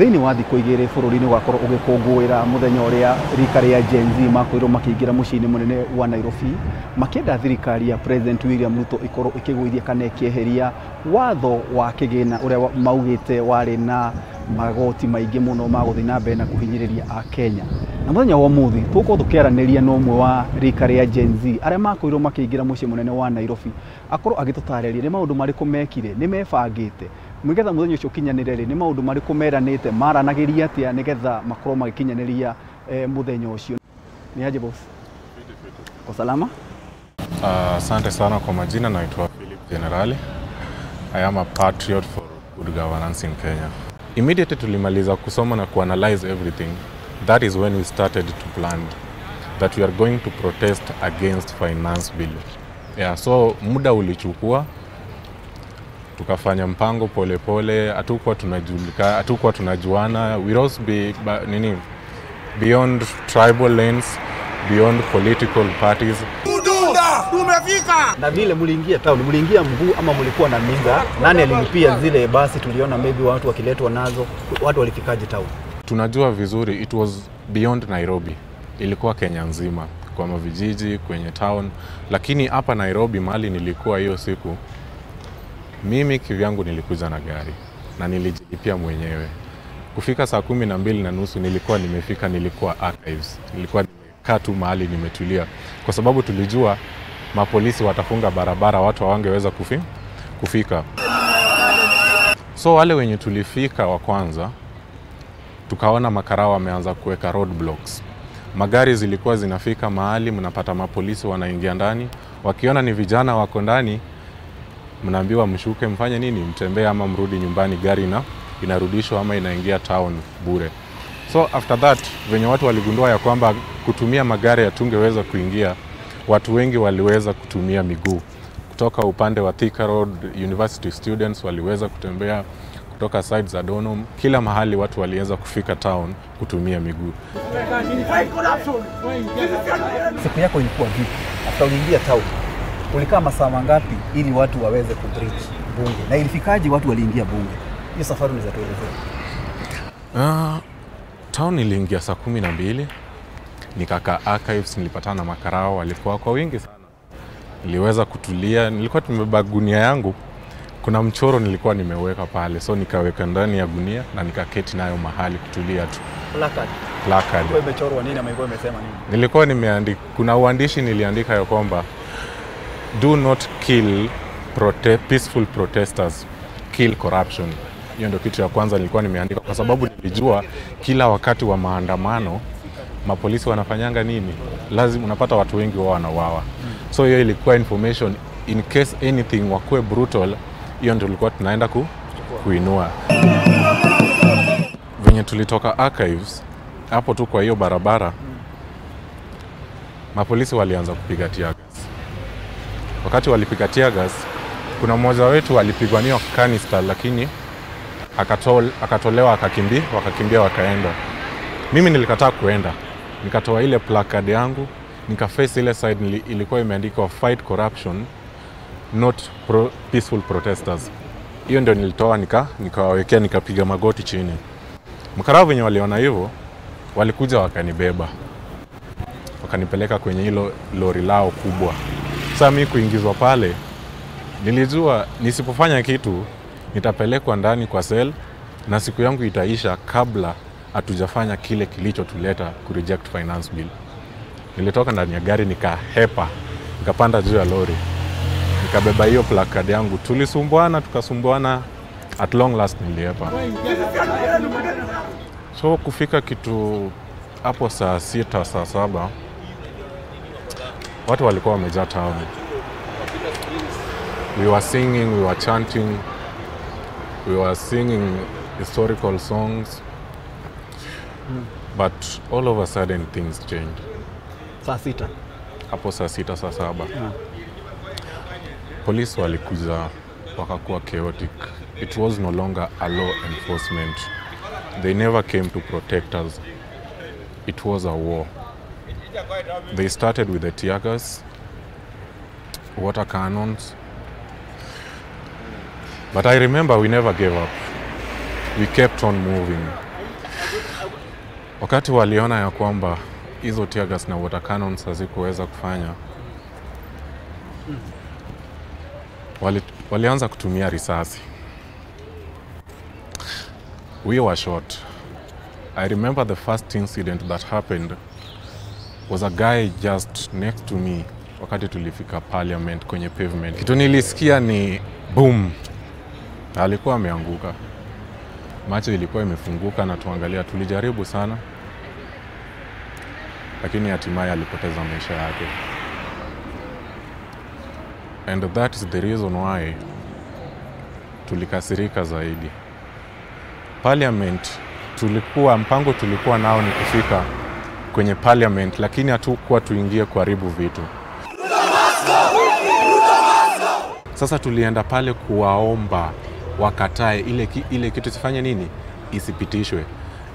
Thĩinĩ wa thikũ igĩrĩ bũrũri nĩ ũgakorwo ũgĩkũngũĩra mũthenya ũrĩa rika rĩa Gen Z makorirwo makĩingĩra mũciĩ-inĩ mũnene wa Nairobi makĩenda thirikari ya President William Ruto ĩkorwo ĩkĩgũithia kana ĩkĩeheria watho wa kĩgĩna ũrĩa maugĩte warĩ na magoti maingĩ mũno ma gũthiĩ na mbere na kũhinyĩrĩria Akenya. Na mũthenya wa ũmũthĩ tũgũkorwo tũkĩaranĩria na ũmwe wa rika rĩa Gen Z arĩa makorirwo makĩingĩra mũciĩ mũnene wa Nairobi akorwo agĩtũtarĩria nĩ maũndũ marĩkũ mekire, nĩ mebangĩte nĩgetha mũthenya ũcio ũkinyanĩre rĩ, nĩ maũndũ marĩkũ meranĩte, maranagĩria atĩa nĩgetha makorwo magĩkinyanĩria mũthenya ũcio. Ni aje boss? Kwa salama? Asante sana kwa majina, naitwa Philip Generali. I am a patriot for good governance in Kenya. Immediately tulimaliza kusoma na kuanalyze everything, that is when we started to plan that we are going to protest against finance bill. Yeah, so muda ulichukua, tukafanya mpango polepole, hatukuwa tunajulika, hatukuwa tunajuana. We also be nini, beyond tribal lanes, beyond political parties. Na vile muliingia town, muliingia mguu ama mulikuwa na minga? Nani alilipia zile basi? Tuliona maybe watu wakiletwa nazo, watu walifikaje town? Tunajua vizuri it was beyond Nairobi, ilikuwa Kenya nzima, kwa mavijiji, kwenye town. Lakini hapa Nairobi mahali nilikuwa hiyo siku, mimi kivyangu nilikuja na gari na nilijilipia mwenyewe. Kufika saa 12:30 nilikuwa nimefika, nilikuwa archives, nilikuwa nimekaa tu mahali nimetulia, kwa sababu tulijua mapolisi watafunga barabara, watu hawangeweza kufika. So wale wenye tulifika wa kwanza, tukaona makarao wameanza kuweka roadblocks. Magari zilikuwa zinafika mahali, mnapata mapolisi wanaingia ndani, wakiona ni vijana wako ndani, mnaambiwa mshuke, mfanye nini, mtembee ama mrudi nyumbani, gari na inarudishwa ama inaingia town bure. So after that, venye watu waligundua ya kwamba kutumia magari hatungeweza kuingia, watu wengi waliweza kutumia miguu. Kutoka upande wa Thika Road, university students waliweza kutembea kutoka side za Donholm, kila mahali watu waliweza kufika town kutumia miguu. Siku yako ilikuwa vipi? After uliingia town, ulikaa masaa mangapi ili watu waweze kubridge bunge? Na ilifikaje watu waliingia bunge? Hiyo safari unaweza tuelezea? Town niliingia saa 12, nikakaa archives, nilipatana na makarao, walikuwa kwa wingi sana. Niliweza kutulia, nilikuwa tumebeba gunia yangu, kuna mchoro nilikuwa nimeweka pale, so nikaweka ndani ya gunia na nikaketi nayo mahali kutulia tu. Placard. Placard. Ilikuwa imechorwa nini ama ilikuwa imesema nini? Nilikuwa nimeandika, kuna uandishi niliandika ya kwamba do not kill peaceful protesters, kill corruption. Hiyo ndio kitu ya kwanza nilikuwa nimeandika, kwa sababu nilijua kila wakati wa maandamano mapolisi wanafanyanga nini, lazima unapata watu wengi wao wanauawa. So hiyo ilikuwa information in case anything wakuwe brutal, hiyo ndio tulikuwa tunaenda kuinua. Venye tulitoka archives hapo tu kwa hiyo barabara, mapolisi walianza kupiga tear gas. Wakati walipiga tear gas, kuna mmoja wetu alipigwa niyo canister, lakini akatolewa, wakakimbia wakaenda. Mimi nilikataa kuenda. Nikatoa ile placard yangu, nikaface ile side ilikuwa imeandikwa fight corruption, not peaceful protesters. Hiyo ndio nilitoa, nikawawekea, nikapiga magoti chini. Makarao wenye waliona hivyo, walikuja wakanibeba. Wakanipeleka kwenye hilo lori lao kubwa. Sasa mimi kuingizwa pale, nilijua nisipofanya kitu nitapelekwa ndani kwa cell na siku yangu itaisha kabla hatujafanya kile kilichotuleta ku reject finance bill. Nilitoka ndani ya gari nikahepa, nikapanda juu ya lori, nikabeba hiyo placard yangu. Tulisumbuana, tukasumbuana, at long last niliepa. So kufika kitu hapo saa 6, saa 7, watu walikuwa wamejaa town. We were singing, we were chanting, we were singing historical songs. But all of a sudden things changed. Saa 6? Hapo saa 6, saa 7. Polisi walikuja wakakuwa chaotic. It was no longer a law enforcement. They never came to protect us. It was a war. They started with the tear gas, water cannons. But I remember we never gave up. We kept on moving. Wakati waliona ya kwamba hizo tear gas na water cannons hazikuweza kufanya, walianza kutumia risasi. We were shot. I remember the first incident that happened was a guy just next to me wakati tulifika parliament kwenye pavement. Kitu nilisikia ni boom. Alikuwa ameanguka. Macho ilikuwa imefunguka na tuangalia, tulijaribu sana, lakini hatimaye alipoteza maisha yake. And that is the reason why tulikasirika zaidi. Parliament tulikuwa, mpango tulikuwa nao ni kufika kwenye parliament, lakini hatukuwa tuingie kuharibu vitu. Sasa tulienda pale kuwaomba wakatae ile kitu isifanye nini, isipitishwe.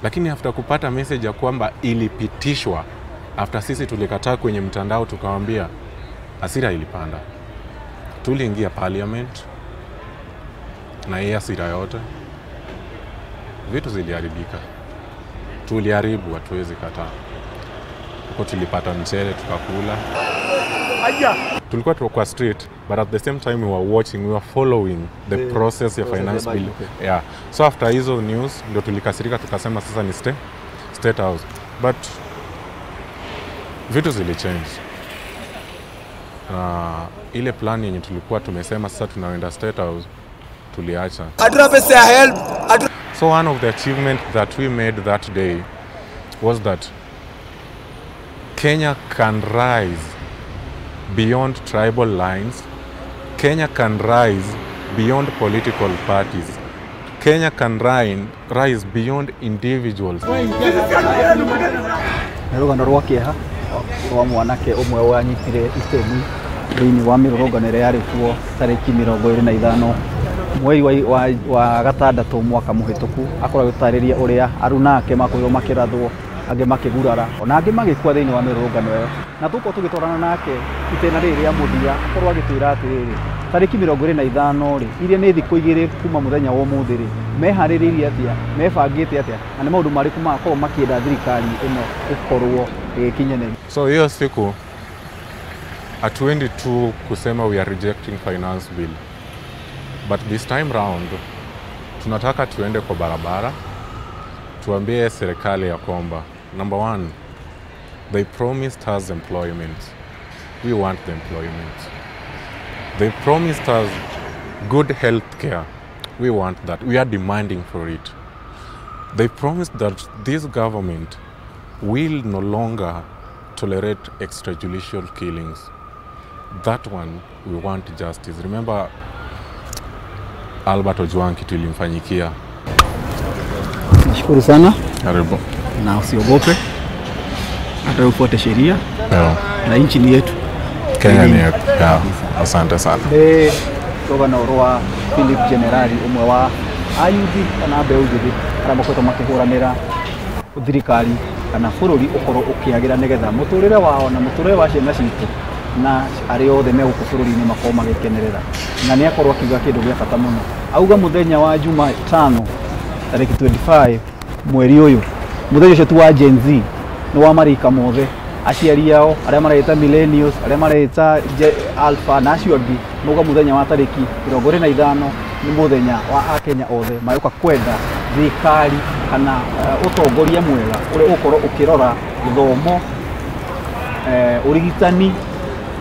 Lakini after kupata message ya kwamba ilipitishwa, after sisi tulikataa kwenye mtandao tukawaambia, hasira ilipanda. Tuliingia parliament na hii hasira yote, vitu ziliharibika. Tuliharibu, hatuwezi kataa. Huko tulipata mchele tukakula. Tulikuwa tuko kwa street, but at the same time we were watching, we were following the process ya finance bill. Yeah. So after hizo news ndio tulikasirika tukasema sasa ni State House. But vitu zilichange. Ile plan yenye tulikuwa tumesema sasa tunaenda State House tuliacha. So one of the achievements that we made that day was that Kenya can rise beyond tribal lines. Kenya can rise beyond political parties. Kenya can rise beyond individuals. Nĩ rũgano rwa kĩeha rwa mwanake ũmwe wanyitire itemi thĩinĩ wa mĩrũrũngano ĩrĩa yarĩ kuo tarĩki 25 mweri wa gatandatũ mwaka mũhĩtũku. Akoragwo agĩtarĩria ũrĩa aruna ake makorirwo makĩrathwo, angĩ makĩgurara, ona angĩ magĩkua thĩinĩ wa mĩrũrũngano ĩyo. Na tũkorwo tũgĩtwarana nake itĩna rĩrĩ rĩa mũthia, akorwo agĩtwĩra atĩrĩrĩ, tarĩki 25 rĩ, iria nĩ thikũ igĩrĩ kuma mũthenya wa ũmũthĩ rĩ, meharĩrĩirie atĩa, mebangĩte atĩa, na nĩ maũndũ marĩkũ magakorwo makĩenda thirikari ĩno ĩkorwo ĩgĩkinyanĩria. So hiyo siku hatuendi tu kusema we are rejecting finance bill, but this time round tunataka tuende kwa barabara tuambie serikali ya kwamba number one, they promised us employment. We want the employment. They promised us good health care. We want that. We are demanding for it. They promised that this government will no longer tolerate extrajudicial killings. That one, we want justice. Remember Albert Ojwang kitu ilimfanyikia. Nashukuru sana. Karibu. Na usiogope. Hata ufuate sheria. Yeah. Na nchi ni yetu. Kenya ni yetu. Yeah. Asante sana. Nĩ rũgano rwa Philip Generali, ũmwe wa ayuthi kana mbeũ njĩthĩ arĩa makoretwo makĩhũranĩra thirikari kana bũrũri ũkorwo ũkĩagĩra nĩgetha mũtũrĩre wao na mũtũrĩre wa ciana citũ na arĩa othe me gũkũ bũrũri-inĩ makorwo magĩkenerera. Na nĩ akorwo akiuga kĩndũ gĩa bata mũno. Auga mũthenya wa Jumatano tarĩki 25 mweri ũyũ, mũthenya ũcio tu wa Gen Z nĩ wa marika mothe, aciari ao arĩa mareita millennials, arĩa mareita alpha na acio angĩ, mauga mũthenya wa tarĩki 25 nĩ mũthenya wa Akenya othe magĩũka kwenda thirikari kana ũtongoria mwega ũrĩa ũgũkorwo ũkĩrora gĩthomo, ũrigitani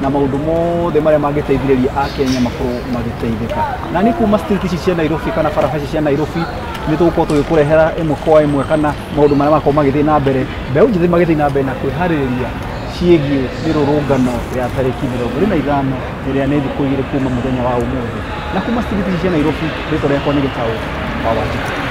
na maũndũ mothe marĩa mangĩteithĩrĩria Akenya makorwo magĩteithĩka. Na nĩ kuma street ici cia Nairobi kana barabara ici cia Nairobi nĩ tũgũkorwo tũgĩkũrehera ĩmwe kwa ĩmwe kana maũndũ marĩa makorwo magĩthiĩ na mbere, mbeũ njĩthĩ magĩthiĩ na mbere na kwĩharĩrĩria ciĩgiĩ mĩrũrũngano ya tarĩki 25 ĩrĩa nĩ thikũ igĩrĩ kuma mũthenya wa ũmũthĩ. Na kuma street ici cia Nairobi, rĩtwa rĩakwa nĩ Gĩtaũ wa Wanjikũ.